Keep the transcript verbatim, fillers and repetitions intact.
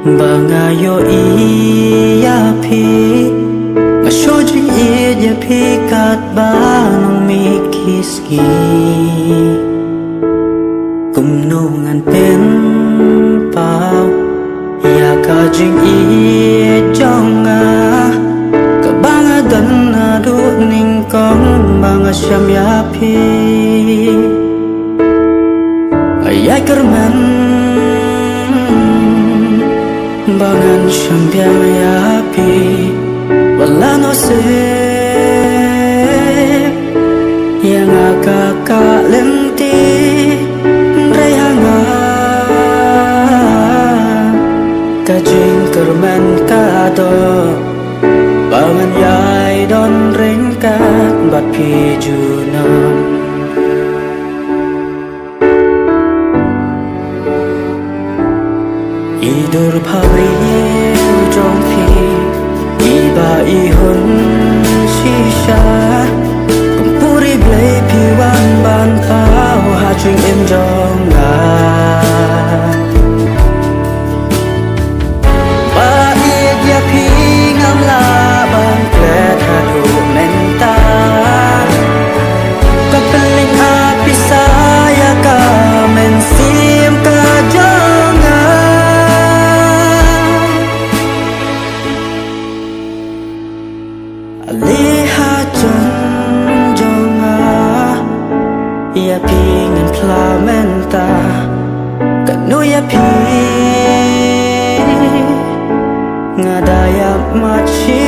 Ba nga ïohi ïa phi, nga shu jingïeit ïa phi katba nongmihkhie sngi. Kumno ngan pynpaw ïa ka jingïeit jong nga, kaba nga don haduh nyngkong ba nga shem ïa phi. Nga ïai kyrmen ba ngan shem biang ïa phi, wat la noh seh ïa nga ka kah lynti. Hynrei ha nga ka jingkyrmen ka don ba ngan ïai don ryngkat bad phi junom. I dur bha ïa jong phi, i ba i hun shisha. Kum puri Blei phi wan ban paw ha jingim jong nga. Ba ïeit ïa phi ngam lah ban klet haduh mynta. Ka pynlynga pisa ïa ka mynsiem ka jong nga. Ale ha jan jong nga, ïa phi ngan phla mynta. Katno ïa phi nga da ïa mat shi